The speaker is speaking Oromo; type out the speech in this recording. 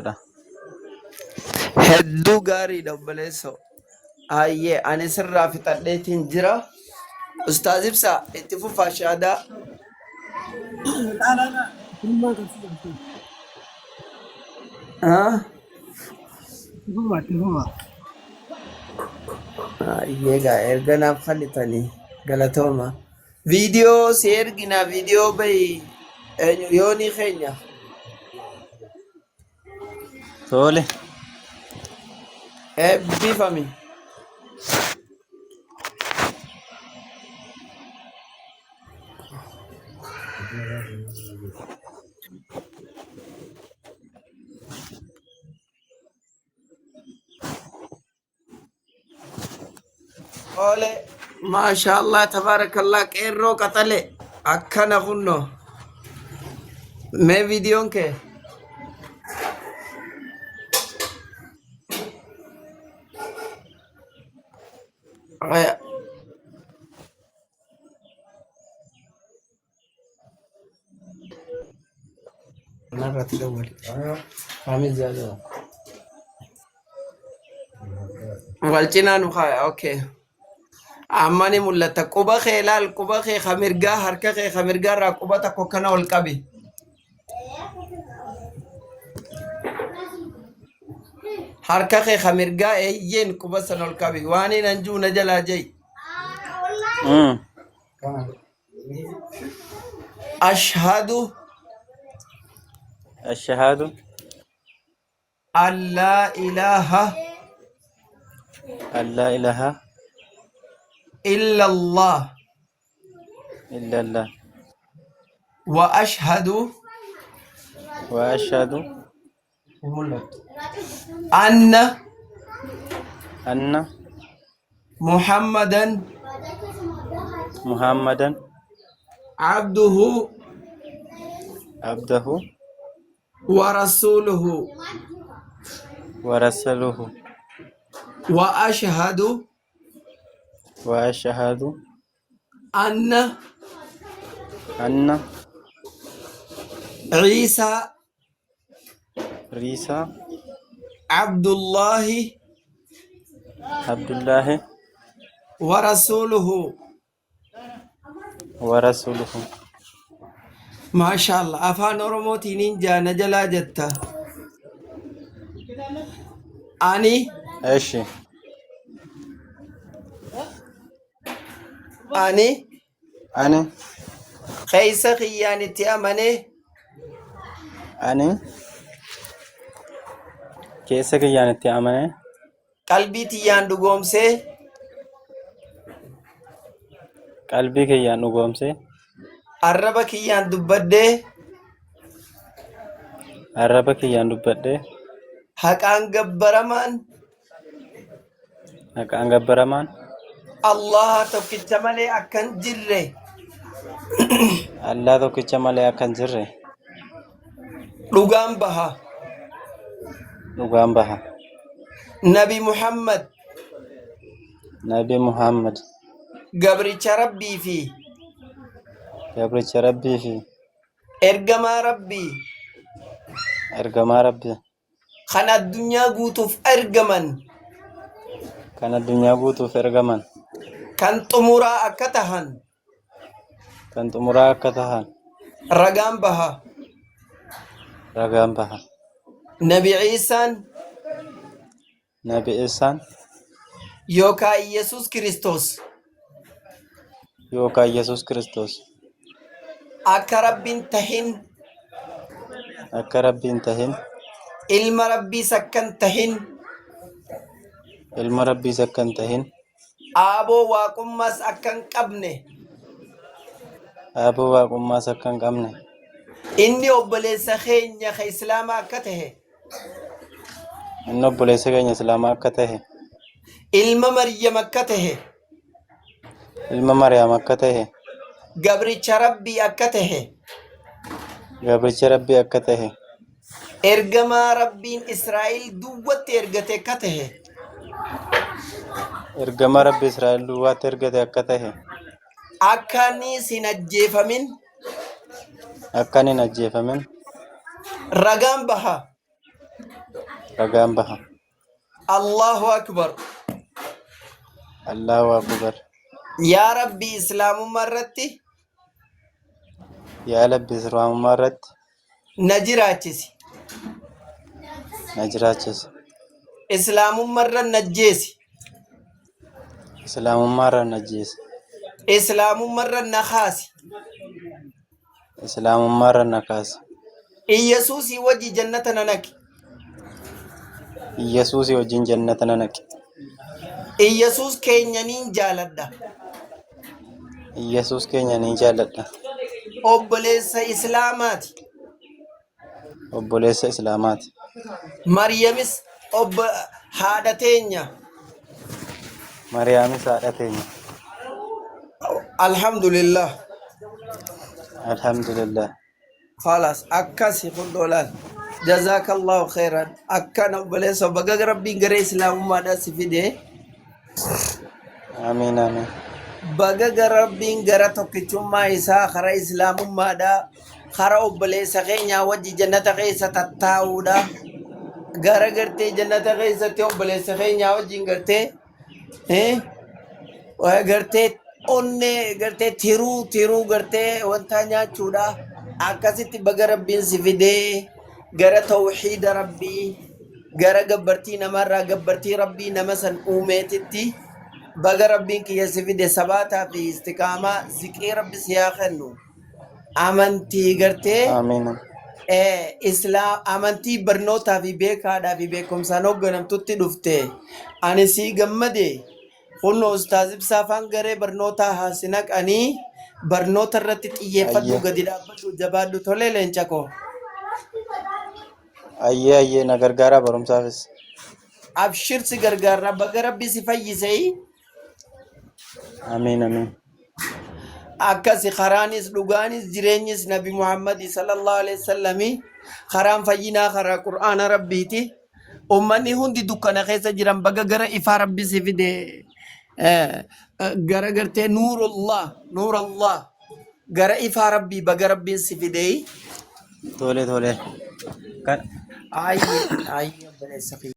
Dha. Hedduu gaariidha obboleessoo. Hayyee ani sirraa fixadheetiin jira. Ustaaz Ibsaa itti fufaa shaadaa. Laa Filmaa qabsiisa ustaaz. Ah? Itti fufa itti fufa. Hayyee gaa erga naaf falitanii galatooma. Viidiyoo si erginaa viidiyoo bahi eenyu yoonii keenya. Tole. Eebbifami. Ole maashaallah tabaarakallah qeerroo qaxale akkana kunno mee viidiyoon kee Aya, narratti dawwali Kaamil Zaadoo. Wal cinaa nu kaaya okay amma ni mul'ata quba kee laal quba kee ka mirgaa harka kee ka mirgaa irraa quba tokko kana ol qabi harka kee ka mirgaa eeyyeen quba san ol qabi waan hin anjuu na jalaa ja'i Ashhadu Ashhadu an laa ilaaha an laa ilaaha illa Allah illallah wa ashhadu wa ashhadu hin mul'atu anna anna Muhammadan Muhammadan abduhu abdahu wa rasuluhu wa rasuluhu wa ashhadu wa ashhadu anna anna Ciisaa Riisaa Abdullaahi Abdullaahi wa rasuuluhu. wa rasuuluhu. Maashaallah afaan Oromootiin hin jaana jalaa jetta. Ani Eshi ani ani keessa kiyyaan itti amanee ani keessa kiyyaan itti amanee qalbii tiyyaan dhugoomsee qalbii kiyyaan dhugoomsee arraba kiyyaan dubbadhee arraba kiyyaan dubbadhee haqaan gabbaramaan Haqaan gabbaramaan Allaha tokkicha malee akka hin jirre Allah tokkicha malee akka hin jirre dhugaan baha. dhugaan baha. Nabi Muhammad Nabi Muhammad gabricha Rabbii fi gabricha Rabbii fi ergamaa Rabbii ergamaa Rabbii kan addunyaa guutuuf ergaman kan addunyaa guutuuf ergaman kan xumuraa akka tahan kan xumuraa akka tahan ragaan baha. ragaan baha. Nabi Ciisaan Nabi Isaan yookaa Iyyasuus Kiristoos yookaan Yesuus Kiristoos akka Rabbiin tahin akka Rabbiin tahin ilma Rabbiis akka hin tahin ilma Rabbiis akka hin tahin aaboo waaqummaas akka hin qabne aaboo waaqummaas akka hin qabne inni obboleessa keenya ka Islaamaa akka tahe Inni obboleessa keenya Islaamaa akka tahe, ilma Maryam akka tahe, ilma Mariyaam akka tahe, gabricha Rabbii akka tahe, gabricha Rabbii akka tahe, ergamaa Rabbiin Israa'el duwwatti ergate akka tahe, ergamaa Rabbi Israa'el duwwaatti ergate akka tahe, akka inni hin ajjeefamin akka inni hin ajjeefamin ragaan baha. Ragaan baha. Allahu akbar. Allahu akbar. Yaa Rabbi islaamummaa irratti Yaa Rabbi islaamummaa irratti na jiraachisi. na jiraachisi. Islaamummaa irra na ajjeesi. Islaamummaa irra na ajjeesi. Islaamummaa irra na kaasi. Islaamummaa irra na kaasi. Iyyasuusii wajji jannata na naqi. Iyyasuusii wajjin jannata na naqi. Iyyasuus keenya niin jaaladha. Iyyasuus keenya ni jaalladha. Obboleessa Islaamaati. Obboleessa Islaamaati. Mariyamis obbo haadha teenya. Mariyaamis haadha teenya. Alhamdulillah. Alhamdulillah. Khalas akkasi kun doolaan. Jazakallahu khairan. Akkana obboleessa baga rabbiin gara islaamummaadhaa si fide. Amiin amiin. Baga gara rabbiin gara tokkichummaa isaa karaa islaamummaadhaa karaa obboleessa keenyaa wajji jannata keessa tattaa'uudha. Gara gartee jannata keessatti obboleessa keenyaa wajjin gartee eh, waa gartee onnee gartee tiruu tiruu gartee wanta nyaachuudha. Akkasitti baga rabbiin si fidee gara tawxiida rabbii gara gabbartii namarraa gabbartii rabbii nama san uumeetitti baga rabbiin kiyya si fide sabaataa fi istiqaamaa ziqii rabbi si haa kennu. Amantii gartee Amiin. Islaam amantii barnootaa fi beekaadhaa fi beekumsaan hoogganamtutti dhufte. Ani sii gammade. Kunoo Ustaaz Ibsaa afaan garee barnootaa haa si naqanii barnoota irratti xiyyeeffadhu Ayyee. gadi dhaabbadhu jabaadhu tolee leenca koo. Ayyee ayyee na gargaaraa barumsaafis. Abshir si gargaarra baga rabbi si fayyisee. Amiin amiin. Akkasi karaanis dhugaanis jireenyis Nabi Muhammad sallallahu alaihi wasallami karaan fayyinaa karaa Qur'aana Rabbiiti. Ummanni hundi dukkana keessa jiran baga gara ifaa Rabbi si fide gara gartee nuurullah nuurallah gara ifaa Rabbii baga Rabbiin si fide. Tole tole. Kan Ayyee ayyee obboleessa kiyya.